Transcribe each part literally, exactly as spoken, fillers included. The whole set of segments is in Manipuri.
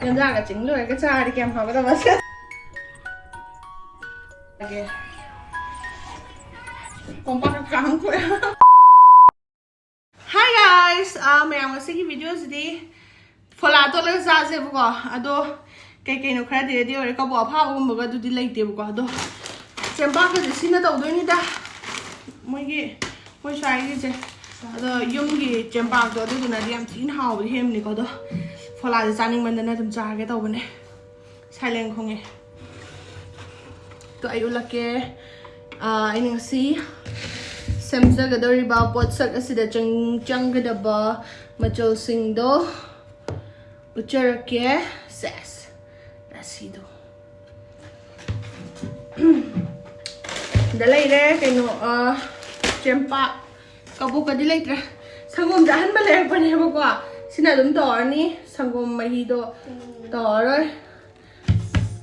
ꯌꯦꯟꯖꯥꯡꯒ ꯆꯤꯡ ꯂꯣꯏꯔꯒ ꯆꯥꯔꯗꯤ ꯀꯌꯥꯝ ꯍꯥꯎꯒꯗꯕ ꯁꯦ꯫ ꯀꯣꯝꯄꯥꯛꯀ ꯀꯥꯡ ꯈꯣꯏ꯫ Hi guys! ꯑꯥ, ꯃꯌꯥꯝ, ꯉꯁꯤꯒꯤ ꯚꯤꯗꯤꯑꯣꯁꯤꯗꯤ ꯐꯣꯂꯥ ꯇꯣꯠꯂꯒ ꯆꯥꯁꯦꯕꯀꯣ꯫ ꯑꯗꯣ ꯀꯩ ꯀꯩꯅꯣ ꯈꯔꯗꯤ ꯔꯦꯗꯤ ꯑꯣꯏꯔꯦ꯫ ꯀꯕꯣꯛ ꯑꯐꯥꯕꯒꯨꯝꯕꯒ ꯑꯗꯨꯗꯤ ꯂꯩꯇꯦꯕꯀꯣ꯫ ꯑꯗꯣ ꯆꯦꯡꯄꯥꯛꯀꯁꯦ ꯁꯤꯅ ꯇꯧꯗꯣꯏꯅꯤꯗ꯫ ꯃꯣꯏꯒꯤ, ꯃꯣꯏ ꯁ꯭ꯋꯥꯏꯒꯤꯁꯦ꯫ ꯑꯗꯣ ꯌꯨꯝꯒꯤ ꯆꯦꯡꯄꯥꯛꯇꯣ ꯑꯗꯨꯗꯨꯅꯗꯤ ꯌꯥꯝ ꯊꯤꯅ ꯍꯥꯎꯕꯗꯤ ꯍꯦꯟꯕꯅꯤꯀꯣ꯫ ꯑꯗꯣ ꯐꯣꯂꯥꯁꯦ ꯆꯥꯅꯤꯡꯃꯟꯗꯅ ꯑꯗꯨꯝ ꯆꯥꯒꯦ ꯇꯧꯕꯅꯦ꯫ ꯁꯥꯏꯂꯦꯟ ꯈꯣꯡꯉꯦ꯫ ꯇꯣ, ꯑꯩ ꯎꯠꯂꯛꯀꯦ꯫ ꯑꯥ, ꯑꯩꯅ ꯉꯁꯤ ꯁꯦꯝꯖꯒꯗꯧꯔꯤꯕ ꯄꯣꯠꯁꯛ ꯑꯁꯤꯗ ꯆꯪ-, ꯆꯪꯒꯗꯕ ꯃꯆꯜꯁꯤꯡꯗꯣ ꯎꯠꯆꯔꯛꯀꯦ꯫ ꯁꯦꯁ, ꯔꯥꯁꯤꯗꯣ꯫ ꯗ ꯂꯩꯔꯦ, ꯀꯩꯅꯣ, ꯑꯥ, ꯆꯦꯡꯄꯥꯛ꯫ ꯀꯕꯣꯛꯀꯗꯤ ꯂꯩꯇ꯭ꯔꯦ꯫ ꯁꯪꯒꯣꯝꯁꯦ ꯑꯍꯟꯕ ꯂꯩꯔꯛꯄꯅꯦꯕꯀꯣ꯫ ꯁꯤꯅ ꯑꯗꯨꯝ ꯇꯧꯔꯅꯤ꯫ ꯁꯪꯒꯣꯝ ꯃꯍꯤꯗꯣ ꯇꯧꯔꯔꯣꯏ꯫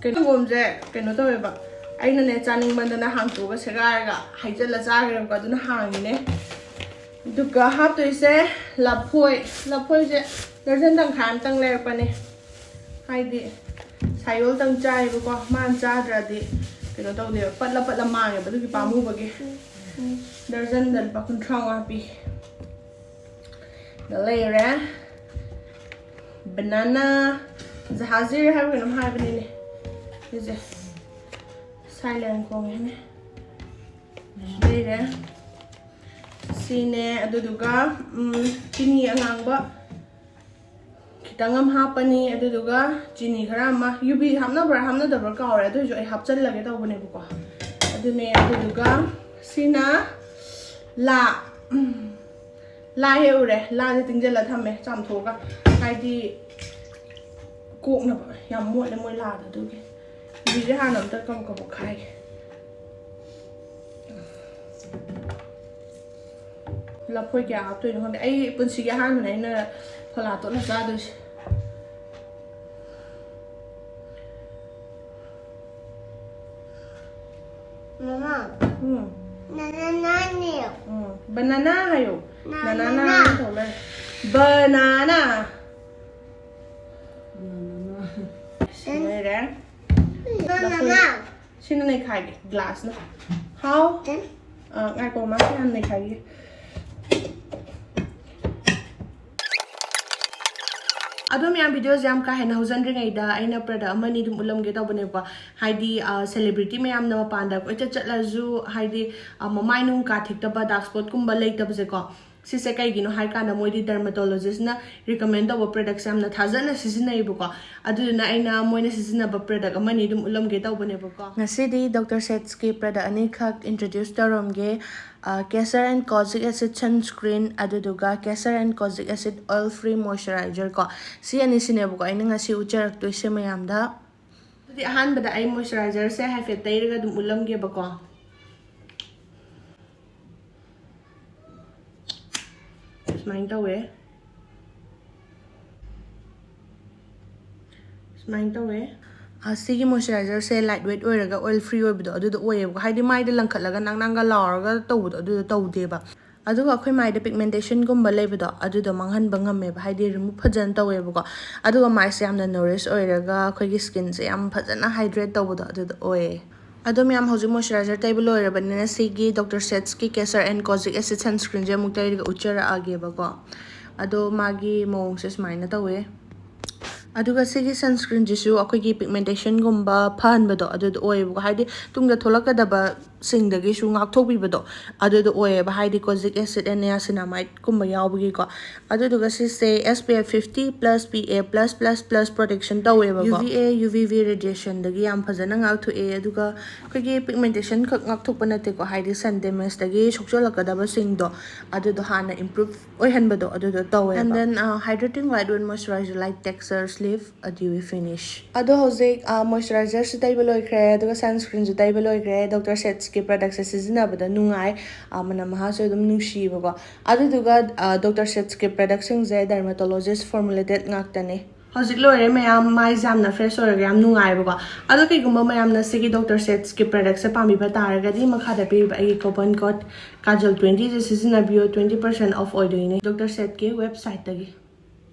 ꯀꯩꯅꯣ, ꯁꯪꯒꯣꯝꯁꯦ ꯀꯩꯅꯣ ꯇꯧꯋꯦꯕ, ꯑꯩꯅꯅꯦ ꯆꯥꯅꯤꯡꯃꯟꯗꯅ ꯍꯥꯡꯇꯣꯛꯑꯒ ꯁꯦꯒꯥꯏꯔꯒ ꯍꯩꯖꯤꯜꯂ ꯆꯥꯈ꯭ꯔꯦꯕꯀꯣ, ꯑꯗꯨꯅ ꯍꯥꯡꯉꯤꯅꯦ꯫ ꯑꯗꯨꯒ ꯍꯥꯞꯇꯣꯏꯁꯦ ꯂꯐꯣꯏ꯫ ꯂꯐꯣꯏꯁꯦ ꯗꯔꯖꯟ ꯇꯪꯈꯥꯏ ꯑꯃꯇꯪ ꯂꯩꯔꯛꯄꯅꯦ, ꯍꯥꯏꯗꯤ ꯁꯥꯏꯌꯣꯜꯇꯪ ꯆꯥꯏꯌꯦꯕꯀꯣ, ꯃꯥꯅ ꯆꯥꯗ꯭ꯔꯗꯤ ꯀꯩꯅꯣ ꯇꯧꯗꯦꯕ, ꯄꯠꯂ ꯄꯠꯂ ꯃꯥꯡꯉꯦꯕ, ꯑꯗꯨꯒꯤ ꯄꯥꯝꯃꯨꯕꯒꯤ꯫ ꯗꯔꯖꯟꯗ ꯂꯨꯄꯥ ꯀꯨꯟꯊ꯭ꯔꯥ ꯃꯉꯥ ꯄꯤ꯫ ꯗ ꯂꯩꯔꯦ꯫ ꯕꯅꯥꯅꯥ, ꯖꯍꯥꯖꯤꯔ ꯍꯥꯏꯕ ꯀꯩꯅꯣꯝ ꯍꯥꯏꯕꯅꯤꯅꯦ꯫ ꯁꯤꯁꯦ ꯁꯥꯏꯂꯦꯟ ꯈꯣꯡꯉꯦꯅꯦ꯫ ꯂꯩꯔꯦ꯫ ꯁꯤꯅꯦ, ꯑꯗꯨꯗꯨꯒ, ꯎꯝ, ꯆꯤꯅꯤ ꯑꯉꯥꯡꯕ ꯈꯤꯇꯪ ꯑꯃ ꯍꯥꯞꯄꯅꯤ, ꯑꯗꯨꯗꯨꯒ ꯆꯤꯅꯤ ꯈꯔ ꯑꯃ, ꯌꯨꯕꯤ ꯍꯥꯞꯅꯕ꯭ꯔꯥ ꯍꯥꯞꯅꯗꯕ꯭ꯔꯥ ꯀꯥꯎꯔꯦ, ꯑꯗꯨꯑꯣꯏꯁꯨ ꯑꯩ ꯍꯥꯞꯆꯜꯂꯒꯦ ꯇꯧꯕꯅꯦꯕꯀꯣ꯫ ꯑꯗꯨꯅꯦ, ꯑꯗꯨꯗꯨꯒ ꯁꯤꯅ ꯂꯥ, ꯎꯝ, ꯂꯥ ꯍꯦꯛꯎꯔꯦ, ꯂꯥꯁꯦ ꯇꯤꯡꯁꯤꯜꯂ ꯊꯝꯃꯦ ꯆꯥꯝꯊꯣꯛꯑꯒ, ꯍꯥꯏꯗꯤ ꯀꯣꯛꯅꯕ꯫ ꯌꯥꯝ ꯃꯣꯠꯂꯦ ꯃꯣꯏ ꯂꯥꯗꯣ, ꯑꯗꯨꯒꯤ꯫ ꯌꯨꯕꯤꯁꯦ ꯍꯥꯟꯅ ꯑꯝꯇ ꯀꯕꯛ ꯀꯕꯛ ꯈꯥꯏꯒꯦ꯫ ꯂꯐꯣꯏ ꯀꯌꯥ ꯍꯥꯞꯇꯣꯏꯅꯣ ꯈꯪꯗꯦ꯫ ꯑꯩ ꯄꯨꯟꯁꯤꯒꯤ ꯑꯍꯥꯟꯕꯅꯦ ꯑꯩꯅ ꯐꯣꯂꯥ ꯇꯣꯠꯂ ꯆꯥꯗꯣꯏꯁꯦ꯫ ꯃꯃꯥ, ꯎꯝ꯫ ꯅꯅꯥꯅꯦ꯫ ꯎꯝ꯫ ꯕꯅꯥꯅꯥ ꯍꯥꯏꯌꯣ꯫ ꯅꯅꯥꯅꯥ꯫ ꯅꯅꯥꯅꯥ ꯍꯥꯏꯅ ꯇꯧ ꯂꯩꯔꯦ꯫ ꯕꯅꯥꯅꯥ꯫ ꯕꯅꯥꯅꯥ꯫ ꯁꯤ ꯂꯩꯔꯦ꯫ ꯁꯤꯅ ꯅꯩꯈꯥꯏꯒꯦ ꯒ꯭ꯂꯥꯁꯅ꯫ ꯍꯥꯎ꯫ ꯑ, ꯉꯥꯏꯈꯣ, ꯃꯥꯁꯦ ꯌꯥꯝ ꯅꯩꯈꯥꯏꯒꯦ꯫ ꯑꯗꯣ ꯃꯌꯥꯝ, ꯚꯤꯗꯤꯑꯣꯁꯦ ꯌꯥꯝ ꯀꯥ ꯍꯦꯟꯅ ꯍꯧꯖꯤꯟꯗ꯭ꯔꯤꯉꯩꯗ ꯑꯩꯅ ꯄ꯭ꯔꯗꯛ ꯑꯃꯅꯤ ꯑꯗꯨꯝ ꯎꯠꯂꯝꯒꯦ ꯇꯧꯕꯅꯦꯕꯀꯣ꯫ ꯍꯥꯏꯗꯤ ꯁꯦꯂꯦꯕ꯭ꯔꯤꯇꯤ ꯃꯌꯥꯝꯅ ꯃꯄꯥꯟꯗ ꯀꯣꯏꯆꯠ ꯆꯠꯂꯁꯨ, ꯍꯥꯏꯗꯤ ꯃꯃꯥꯏ ꯅꯨꯡ ꯀꯥ ꯊꯦꯛꯇꯕ, ꯗꯥꯔꯛ ꯁ꯭ꯄꯣꯠꯀꯨꯝꯕ ꯂꯩꯇꯕꯁꯦꯀꯣ, ꯁꯤꯁꯦ ꯀꯩꯒꯤꯅꯣ ꯍꯥꯏ ꯀꯥꯟꯗ ꯃꯣꯏꯗꯤ ꯗꯔꯃꯥꯇꯣꯂꯣꯖꯤꯁꯅ ꯔꯤꯀꯃꯦꯟ ꯇꯧꯕ ꯄ꯭ꯔꯗꯛꯁꯦ ꯌꯥꯝꯅ ꯊꯥꯖꯅ ꯁꯤꯖꯤꯟꯅꯩꯌꯦꯕꯀꯣ꯫ ꯑꯗꯨꯗꯨꯅ ꯑꯩꯅ ꯃꯣꯏꯅ ꯁꯤꯖꯤꯟꯅꯕ ꯄ꯭ꯔꯗꯛ ꯑꯃꯅꯤ ꯑꯗꯨꯝ ꯎꯠꯂꯝꯒꯦ ꯇꯧꯕꯅꯦꯕꯀꯣ꯫ ꯉꯁꯤꯗꯤ ꯗꯣꯛꯇꯔ ꯁꯦꯠꯁꯀꯤ ꯄ꯭ꯔꯗꯛ ꯑꯅꯤꯈꯛ ꯏꯟꯇ꯭ꯔꯣꯗ꯭ꯌꯨꯁ ꯇꯧꯔꯝꯒꯦ꯫ Kesar and kojic acid sunscreen, ꯑꯗꯨꯗꯨꯒ kesar and kojic acid oil free moisturizer ꯀꯣ꯫ ꯁꯤ ꯑꯅꯤꯁꯤꯅꯦꯕꯀꯣ ꯑꯩꯅ ꯉꯁꯤ ꯎꯠꯆꯔꯛꯇꯣꯏꯁꯦ ꯃꯌꯥꯝꯗ꯫ ꯑꯗꯨꯗꯤ ꯑꯍꯥꯟꯕꯗ ꯑꯩ ꯃꯣꯏꯆꯔꯥꯏꯖꯔꯁꯦ ꯍꯥꯏꯐꯦꯠ ꯇꯩꯔꯒ ꯑꯗꯨꯝ ꯎꯠꯂꯝꯒꯦꯕꯀꯣ꯫ ꯁꯨꯃꯥꯏꯅ ꯇꯧꯋꯦ꯫ ꯁꯨꯃꯥꯏꯅ ꯇꯧꯋꯦ꯫ ꯑ, ꯁꯤꯒꯤ ꯃꯣꯏꯆꯔꯥꯏꯖꯔꯁꯦ ꯂꯥꯏꯠ ꯋꯦꯠ ꯑꯣꯏꯔꯒ ꯑꯣꯏꯜ ꯐ꯭ꯔꯤ ꯑꯣꯏꯕꯗꯣ ꯑꯗꯨꯗꯣ ꯑꯣꯏꯌꯦꯕꯀꯣ꯫ ꯍꯥꯏꯗꯤ ꯃꯥꯏꯗ ꯂꯪꯈꯠꯂꯒ ꯅꯥꯡ ꯅꯥꯡꯒ ꯂꯥꯎꯔꯒ ꯇꯧꯕꯗꯣ ꯑꯗꯨꯗꯣ ꯇꯧꯗꯦꯕ꯫ ꯑꯗꯨꯒ ꯑꯩꯈꯣꯏ ꯃꯥꯏꯗ ꯄꯤꯒꯃꯦꯟꯇꯦꯁꯟꯒꯨꯝꯕ ꯂꯩꯕꯗꯣ ꯑꯗꯨꯗꯣ ꯃꯥꯡꯍꯟꯕ ꯉꯝꯃꯦꯕ, ꯍꯥꯏꯗꯤ ꯔꯤꯃꯨꯚ ꯐꯖꯅ ꯇꯧꯋꯦꯕꯀꯣ꯫ ꯑꯗꯨꯒ ꯃꯥꯏꯁꯦ ꯌꯥꯝꯅ ꯅꯣꯔꯤꯁ ꯑꯣꯏꯔꯒ ꯑꯩꯈꯣꯏꯒꯤ ꯁ꯭ꯀꯤꯟꯁꯦ ꯌꯥꯝ ꯐꯖꯅ ꯍꯥꯏꯗ꯭ꯔꯦꯠ ꯇꯧꯕꯗꯣ ꯑꯗꯨꯗꯣ ꯑꯣꯏꯌꯦ꯫ ꯑꯗꯣ ꯃꯌꯥꯝ, ꯍꯧꯖꯤꯛ ꯃꯣꯏꯆꯔꯥꯏꯖꯔ ꯇꯩꯕ ꯂꯣꯏꯔꯕꯅꯤꯅ ꯁꯤꯒꯤ ꯗꯣꯛꯇꯔ ꯁꯦꯠꯁꯀꯤ ꯀꯦꯁꯔ ꯑꯦꯟ ꯀꯣꯖꯤꯛ ꯑꯦꯁꯤꯠ ꯁꯟꯁꯀ꯭ꯔꯤꯟꯁꯦ ꯑꯃꯨꯛ ꯇꯩꯔꯒ ꯎꯠꯆꯔꯛꯑꯒꯦꯕꯀꯣ꯫ ꯑꯗꯣ ꯃꯥꯒꯤ ꯃꯑꯣꯡꯁꯦ ꯁꯨꯃꯥꯏꯅ ꯇꯧꯋꯦ꯫ ꯑꯗꯨꯒ ꯁꯤꯒꯤ ꯁꯟꯁꯀ꯭ꯔꯤꯟꯁꯤꯁꯨ ꯑꯩꯈꯣꯏꯒꯤ ꯄꯤꯒꯃꯦꯟꯇꯦꯁꯟꯒꯨꯝꯕ ꯐꯍꯟꯕꯗꯣ ꯑꯗꯨꯗꯣ ꯑꯣꯏꯌꯦꯕꯀꯣ, ꯍꯥꯏꯗꯤ ꯇꯨꯡꯗ ꯊꯣꯛꯂꯛꯀꯗꯕꯁꯤꯡꯗꯒꯤꯁꯨ ꯉꯥꯛꯊꯣꯛꯄꯤꯕꯗꯣ ꯑꯗꯨꯗꯣ ꯑꯣꯏꯌꯦꯕ, ꯍꯥꯏꯗꯤ ꯀꯣꯖꯤꯛ ꯑꯦꯁꯤꯠ ꯑꯦꯟ ꯅꯤꯌꯥꯁꯤꯅꯥꯃꯥꯏꯠꯀꯨꯝꯕ ꯌꯥꯎꯕꯒꯤꯀꯣ꯫ ꯑꯗꯨꯗꯨꯒ ꯁꯤꯁꯦ S P F fifty plus P A plus plus plus protection ꯇꯧꯋꯦꯕꯀꯣ꯫ UVA UVB radiationꯗꯒꯤ ꯌꯥꯝ ꯐꯖꯅ ꯉꯥꯛꯊꯣꯛꯑꯦ꯫ ꯑꯗꯨꯒ ꯑꯩꯈꯣꯏꯒꯤ ꯄꯤꯒꯃꯦꯟꯇꯦꯁꯟ ꯈꯛ ꯉꯥꯛꯊꯣꯛꯄ ꯅꯠꯇꯦꯀꯣ, ꯍꯥꯏꯗꯤ ꯁꯟ ꯗꯦꯃꯦꯖꯇꯒꯤ ꯁꯣꯛꯆꯜꯂꯛꯀꯗꯕꯁꯤꯡꯗꯣ ꯑꯗꯨꯗꯣ ꯍꯥꯟꯅ ꯏꯝꯄ꯭ꯔꯨꯞ ꯑꯣꯏꯍꯟꯕꯗꯣ ꯑꯗꯨꯗꯣ ꯇꯧꯋꯦꯕ꯫ And then, uh, hydrating lightweight moisturizer light textures leave a dewy finish. ꯑꯗꯣ ꯍꯧꯖꯤꯛ ꯃꯣꯏꯆꯔꯥꯏꯖꯔꯁꯨ ꯇꯩꯕ ꯂꯣꯏꯈ꯭ꯔꯦ, ꯑꯗꯨꯒ ꯁꯟꯁꯀ꯭ꯔꯤꯟꯁꯨ ꯇꯩꯕ ꯂꯣꯏꯈ꯭ꯔꯦ꯫ ꯗꯣꯛꯇꯔ ꯁꯦꯠꯁꯀꯤ ꯄ꯭ꯔꯗꯛꯁꯦ ꯁꯤꯖꯤꯟꯅꯕꯗ ꯅꯨꯡꯉꯥꯏ, ꯑ, ꯃꯅꯝ ꯃꯍꯥꯁꯨ ꯑꯗꯨꯝ ꯅꯨꯡꯁꯤꯕꯀꯣ꯫ ꯑꯗꯨꯗꯨꯒ ꯗꯣꯛꯇꯔ ꯁꯦꯠꯁꯀꯤ ꯄ꯭ꯔꯗꯛꯁꯤꯡꯁꯦ ꯗꯔꯃꯥꯇꯣꯂꯣꯖꯤꯁ ꯐꯣꯔꯃꯨꯂꯦꯇꯦꯠ ꯉꯥꯛꯇꯅꯦ꯫ ꯍꯧꯖꯤꯛ ꯂꯣꯏꯔꯦ ꯃꯌꯥꯝ, ꯃꯥꯏꯁꯦ ꯌꯥꯝꯅ ꯐ꯭ꯔꯦꯁ ꯑꯣꯏꯔꯒ ꯌꯥꯝ ꯅꯨꯡꯉꯥꯏꯕꯀꯣ꯫ ꯑꯗꯣ ꯀꯩꯒꯨꯝꯕ ꯃꯌꯥꯝꯅ ꯁꯤꯒꯤ ꯗꯣꯛꯇꯔ ꯁꯦꯠꯁꯀꯤ ꯄ꯭ꯔꯗꯛꯁꯦ ꯄꯥꯝꯕꯤꯕ ꯇꯥꯔꯒꯗꯤ ꯃꯈꯥꯗ ꯄꯤꯔꯤꯕ ꯑꯩꯒꯤ ꯀꯣꯄꯟ ꯀꯣꯗ ꯀꯥꯖꯜ twentyꯁꯦ ꯁꯤꯖꯤꯟꯅꯕꯤꯌꯣ, twenty percent off ꯑꯣꯏꯗꯣꯏꯅꯦ ꯗꯣꯛꯇꯔ ꯁꯦꯠꯀꯤ ꯋꯦꯕꯁꯥꯏꯠꯇꯒꯤ꯫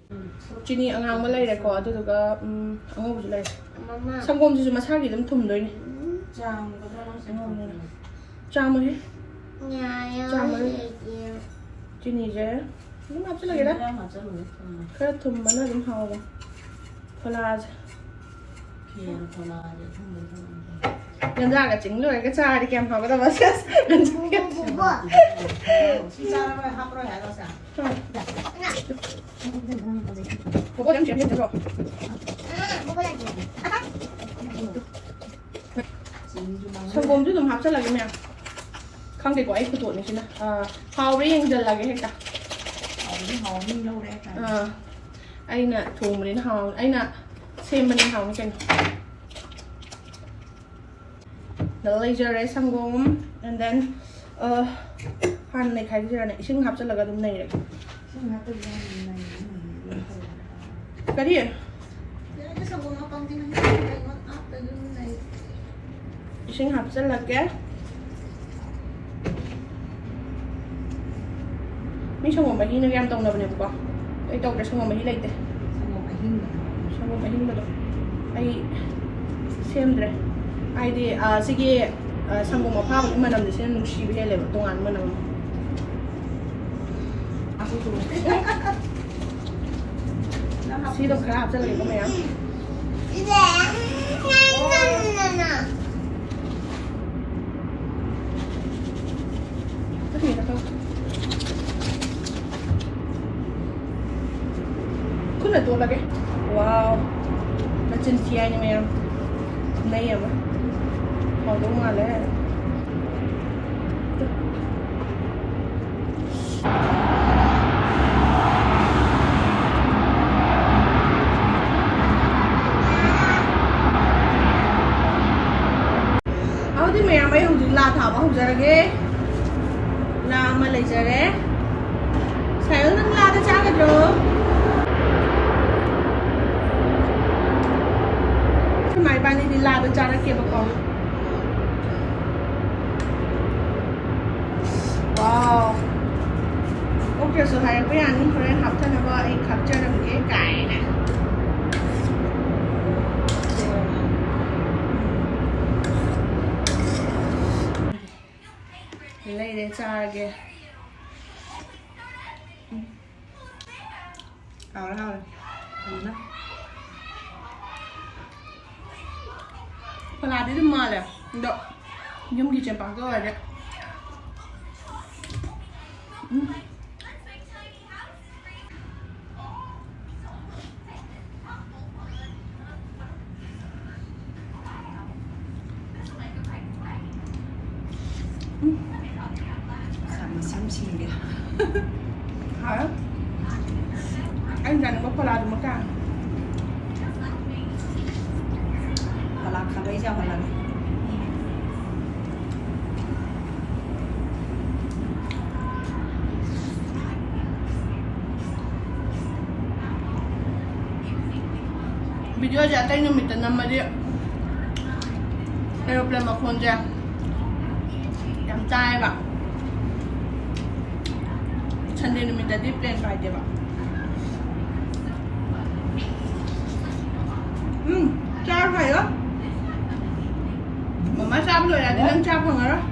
ꯆꯤꯅꯤ ꯑꯉꯥꯡꯕ ꯂꯩꯔꯦꯀꯣ, ꯑꯗꯨꯗꯨꯒ, ꯎꯝ, ꯑꯉꯧꯕꯁꯨ ꯂꯩꯔꯦ꯫ ꯃꯃꯥ꯫ ꯁꯪꯒꯣꯝꯁꯤꯁꯨ ꯃꯁꯥꯒꯤꯗꯤ ꯑꯗꯨꯝ ꯊꯨꯝꯗꯣꯏꯅꯦ꯫ ꯆꯥꯝꯒꯗ꯭ꯔꯥ ꯅꯪꯁꯦ? ꯆꯥꯝꯃꯨꯍꯦ꯫ ꯌꯥꯏꯌꯦ꯫ ꯆꯥꯝꯃ꯫ ꯌꯥꯏꯌꯦ꯫ ꯆꯤꯅꯤꯁꯦ ꯑꯗꯨꯝ ꯍꯥꯞꯆꯤꯜꯂꯒꯦꯗ꯫ ꯈꯔ ꯍꯥꯞꯆꯜꯂꯨꯅꯦ꯫ ꯎꯝ꯫ ꯈꯔ ꯊꯨꯝꯕꯅ ꯑꯗꯨꯝ ꯍꯥꯎꯕꯅꯦ꯫ ꯐꯣꯂꯥꯁꯦ꯫ ꯈꯦꯔ ꯐꯣꯂꯥꯁꯦ ꯑꯊꯨꯝꯕ ꯊꯨꯝꯕ꯫ ꯒꯟꯖꯥꯒ ꯆꯤꯡ ꯂꯣꯏꯔꯒ ꯆꯥꯔꯗꯤ ꯀꯌꯥꯝ ꯍꯥꯎꯒꯗꯕ, ꯁꯦꯁ꯫ ꯕꯨꯕꯣꯛ꯫ ꯁꯤ ꯆꯥꯔꯔꯣꯏ, ꯍꯥꯞꯄꯔꯣꯏ ꯍꯥꯏꯔꯣ ꯁꯦ? ꯕꯣꯕꯣꯛ ꯌꯥꯝ ꯆꯦꯞ ꯆꯦꯞ ꯆꯦꯞꯄ꯭ꯔꯣ? ꯕꯨꯕꯣꯛ ꯂꯥꯛꯑꯦ꯫ ꯆꯤꯅꯤꯁꯨ ꯃꯥꯡꯍꯜꯂꯦ꯫ ꯁꯪꯒꯣꯝꯁꯨ ꯑꯗꯨꯝ ꯍꯥꯞꯆꯜꯂꯒꯦ ꯃꯌꯥꯝ꯫ ꯈꯪꯗꯦꯀꯣ, ꯑꯩ ꯈꯨꯇꯣꯠꯅꯤ ꯁꯤꯅ꯫ ꯑꯥ, ꯍꯥꯎꯕ꯭ꯔꯥ ꯌꯦꯡꯖꯜꯂꯒꯦ ꯍꯦꯛꯇ꯫ ꯍꯥꯎꯅꯤ ꯍꯥꯎꯅꯤ ꯂꯧꯔꯦ ꯍꯥꯏꯇꯥꯔꯦ꯫ ꯑꯥ, ꯑꯩꯅ ꯊꯣꯡꯕꯅꯤꯅ ꯍꯥꯎꯅꯤ, ꯑꯩꯅ ꯁꯦꯝꯕꯅꯤꯅ ꯍꯥꯎꯅꯤ ꯀꯩꯅꯣ꯫ ꯂꯩꯖꯔꯦ ꯁꯪꯒꯣꯝ, and then, ꯑ, ꯍꯥꯟꯅ ꯅꯩꯈꯥꯏꯈꯤꯁꯤꯔꯅꯦ, ꯏꯁꯤꯡ ꯍꯥꯞꯆꯤꯜꯂꯒ ꯑꯗꯨꯝ ꯅꯩꯔꯒꯦ꯫ ꯏꯁꯤꯡ ꯍꯥꯞꯇꯕꯤꯗ ꯍꯥꯟꯅ ꯅꯩꯔꯒ ꯅꯩꯔꯒ ꯇꯧꯔꯒ꯫ ꯀꯔꯤ? ꯌꯥꯔꯦ, ꯁꯪꯒꯣꯝ ꯍꯥꯞꯄꯝꯗꯤ ꯃꯍꯤ ꯀꯩꯅꯣ ꯍꯥꯞꯇ꯭ꯔꯁꯨ ꯑꯗꯨꯝ ꯅꯩ꯫ ꯏꯁꯤꯡ ꯍꯥꯞꯆꯤꯜꯂꯛꯀꯦ꯫ ꯃꯤ ꯁꯪꯒꯣꯝ ꯃꯍꯤꯅ ꯌꯥꯝ ꯇꯧꯅꯕꯅꯦꯕꯀꯣ, ꯑꯩ ꯇꯧꯗ꯭ꯔꯦ, ꯁꯪꯒꯣꯝ ꯃꯍꯤ ꯂꯩꯇꯦ꯫ ꯁꯪꯒꯣꯝ ꯑꯍꯤꯡꯕ꯫ ꯁꯪꯒꯣꯝ ꯑꯍꯤꯡꯕꯗꯣ ꯑꯩ ꯁꯦꯝꯗ꯭ꯔꯦ꯫ ꯍꯥꯏꯗꯤ, ꯑ, ꯁꯤꯒꯤ, ꯑ, ꯁꯪꯒꯣꯝ ꯑꯐꯥꯕꯒꯤ ꯃꯅꯝꯁꯦ ꯁꯤꯅ ꯅꯨꯡꯁꯤꯕ ꯍꯦꯜꯂꯦꯕ, ꯇꯣꯉꯥꯟꯕ ꯃꯅꯝ ꯑꯃ꯫ ꯑꯩꯈꯣꯏꯁꯨ꯫ ꯁꯤꯗꯣ ꯈꯔ ꯍꯥꯞꯆꯜꯂꯒꯦꯀꯣ ꯃꯌꯥꯝ꯫ ꯈꯨꯠꯅ ꯇꯣꯠꯂꯒꯦ꯫ ꯋꯥꯎ꯫ ꯃꯆꯤꯟ ꯊꯤ ꯍꯥꯏꯅꯤ ꯃꯌꯥꯝ꯫ ꯈꯨꯠꯅꯩ ꯑꯃ꯫ ꯍꯥꯎꯗꯧ ꯃꯥꯜꯂꯦ꯫ ꯑꯗꯨꯗꯤ ꯃꯌꯥꯝ, ꯑꯩ ꯍꯧꯖꯤꯛ ꯂꯥ ꯊꯥꯕ ꯍꯧꯖꯔꯒꯦ꯫ ꯂꯥ ꯑꯃ ꯂꯩꯖꯔꯦ꯫ ꯁꯥꯏꯌꯣ, ꯅꯪ ꯂꯥꯗ ꯆꯥꯒꯗ꯭ꯔꯣ? ꯑꯩꯈꯣꯏ ꯃꯥ ꯏꯕꯥꯅꯤꯗꯤ ꯂꯥꯗ ꯆꯥꯔꯛꯀꯦꯕꯀꯣ꯫ ꯋꯥꯎ꯫ ꯑꯣ, ꯈꯔꯁꯨ ꯍꯥꯏꯔꯛꯄ ꯌꯥꯅꯤ, ꯍꯣꯔꯦꯟ ꯍꯥꯞꯊꯅꯕ ꯑꯩ ꯈꯥꯛꯆꯔꯝꯒꯦ ꯀꯥꯏꯅ꯫ ꯂꯩꯔꯦ, ꯆꯥꯔꯒꯦ꯫ ꯎꯝ꯫ ꯍꯥꯎꯔꯦ, ꯍꯥꯎꯔꯦ꯫ ꯐꯖꯅ꯫ ꯐꯅꯥꯗꯤ ꯑꯗꯨꯝ ꯃꯥꯜꯂꯦ, ꯑꯗꯣ ꯌꯨꯝꯒꯤ ꯆꯦꯡꯄꯥꯛꯇ ꯑꯣꯏꯔꯗꯤ꯫ ꯎꯝ꯫ ꯎꯝ꯫ ꯁꯝ, ꯁꯝ ꯁꯤꯡꯒꯦ꯫ ꯍꯥꯎꯋꯦ꯫ ꯑꯩꯅ ꯆꯥꯅꯤꯡꯕ ꯐꯣꯂꯥꯗꯨꯃ ꯆꯥꯔꯦ꯫ ꯐꯣꯂꯥ ꯈꯥꯕꯩ ꯆꯥꯎꯍꯜꯂꯒꯦ꯫ ꯚꯤꯗꯤꯑꯣꯁꯦ ꯑꯇꯩ ꯅꯨꯃꯤꯠꯇ ꯅꯝꯃꯗꯤ ꯑꯦꯔꯣꯄ꯭ꯂꯦꯟ ꯃꯈꯣꯟꯁꯦ ꯌꯥꯝ ꯇꯥꯏꯌꯦꯕ꯫ ꯁꯟꯗꯦ ꯅꯨꯃꯤꯠꯇꯗꯤ ꯄ꯭ꯂꯦꯟ ꯄꯥꯏꯗꯦꯕ꯫ ꯎꯝ, ꯆꯥꯔꯣ ꯍꯥꯏꯌꯣ꯫ ꯃꯃꯥ ꯆꯥꯕ ꯂꯣꯏꯔꯗꯤ ꯅꯪ ꯆꯥ ꯐꯪꯉꯔꯣꯏ꯫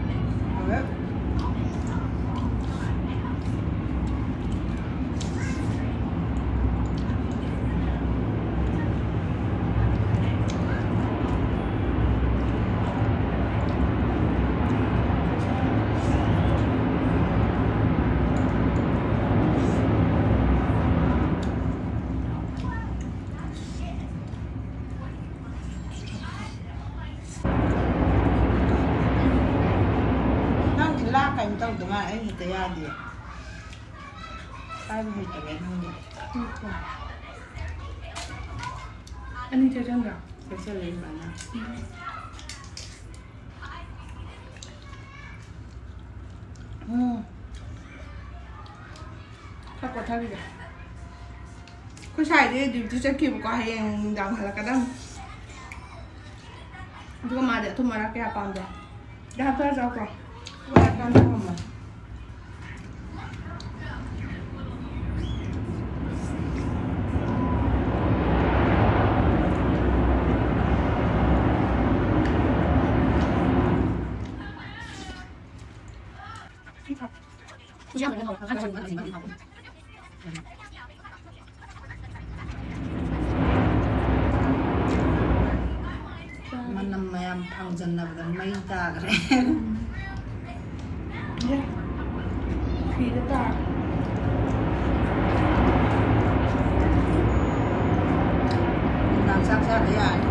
ꯅꯪꯗꯤ ꯂꯥ ꯀꯩꯅꯣ ꯇꯧꯗ ꯃꯥꯜꯂꯦ, ꯑꯩ ꯍꯦꯛꯇ ꯌꯥꯗꯦ꯫ ꯄꯥꯏꯕ ꯍꯩꯇꯕꯩ ꯈꯪꯗꯦ꯫ ꯑꯅꯤ ꯆꯦꯛꯁꯟꯕ꯭ꯔꯥ? ꯆꯦꯛꯁꯜꯂꯦ ꯁꯨꯃꯥꯏꯅ꯫ ꯎꯝ꯫ ꯈꯔ ꯀꯣꯊꯕꯤꯒꯦ꯫ ꯑꯩꯈꯣꯏ ꯁꯥꯏꯗꯤ ꯗ꯭ꯌꯨꯇꯤ ꯆꯠꯈꯤꯕꯀꯣ, ꯍꯌꯦꯡ ꯅꯨꯡꯗꯥꯡ ꯍꯜꯂꯛꯀꯗꯕꯅꯤ꯫ ꯑꯗꯨꯒ ꯃꯥꯗꯤ ꯑꯊꯨꯝ ꯑꯔꯥꯛ ꯀꯌꯥ ꯄꯥꯝꯗꯦ꯫ ꯁꯤꯗ ꯍꯥꯞꯆꯔ ꯆꯥꯎꯀꯣ꯫ ꯋꯥꯔꯀꯥꯟꯗ ꯊꯝꯃꯣ꯫ ꯃꯅꯝ ꯃꯌꯥꯝ ꯐꯪꯖꯟꯅꯕꯗ ꯃꯩ ꯇꯥꯈ꯭ꯔꯦ꯫ ꯐꯤꯗ ꯇꯥꯔꯦ꯫ ꯅꯨꯡꯗꯥꯡ ꯆꯥꯛ ꯆꯥꯕ ꯌꯥꯔꯦ꯫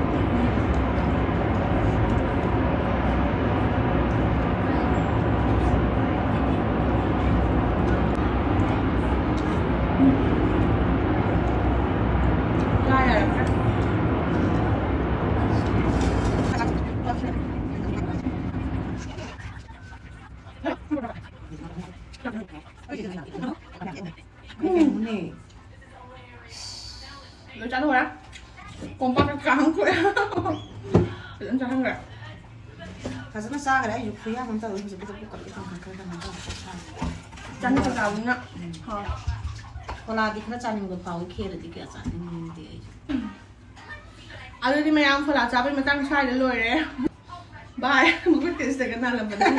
ꯆꯥ ꯌꯥꯔꯦ꯫ ꯎꯝ꯫ ꯂꯣꯏ ꯆꯥꯊꯣꯛꯈ꯭ꯔꯦ꯫ ꯀꯣꯝꯄꯥꯛꯇ ꯀꯥꯡ ꯊꯣꯛꯑꯦ꯫ ꯐꯖꯅ ꯆꯥꯍꯟꯈ꯭ꯔꯦ꯫ ꯐꯖꯅ ꯆꯥꯈ꯭ꯔꯦ꯫ ꯑꯩꯁꯨ ꯈꯨꯌꯥꯝ ꯑꯃ ꯇꯧꯋꯦ꯫ ꯍꯧꯖꯤꯛꯀꯤꯗꯣ ꯄꯨꯈꯠꯂꯒ ꯈꯔ ꯈꯔ ꯀꯩꯅꯣ ꯇꯧꯔꯦ꯫ ꯆꯥꯅꯤꯡꯕ ꯆꯥꯕꯅꯤꯅ꯫ ꯎꯝ꯫ ꯍꯣꯏ꯫ ꯀꯣꯂꯥꯗꯤ ꯈꯔ ꯆꯥꯅꯤꯡꯕ ꯐꯥꯎꯋꯤ, ꯈꯦꯔꯗꯤ ꯀꯌꯥ ꯆꯥꯅꯤꯡꯗꯦ ꯑꯩꯁꯨ꯫ ꯑꯗꯨꯗꯤ ꯃꯌꯥꯝ ꯐꯣꯂꯥ ꯆꯥꯕꯒꯤ ꯃꯇꯥꯡ ꯁ꯭ꯋꯥꯏꯗ ꯂꯣꯏꯔꯦ꯫ ꯕꯥꯏ꯫ ꯃꯈꯨꯠ ꯇꯦꯁꯇꯒ ꯅꯥꯜꯂꯝꯕꯅꯦ꯫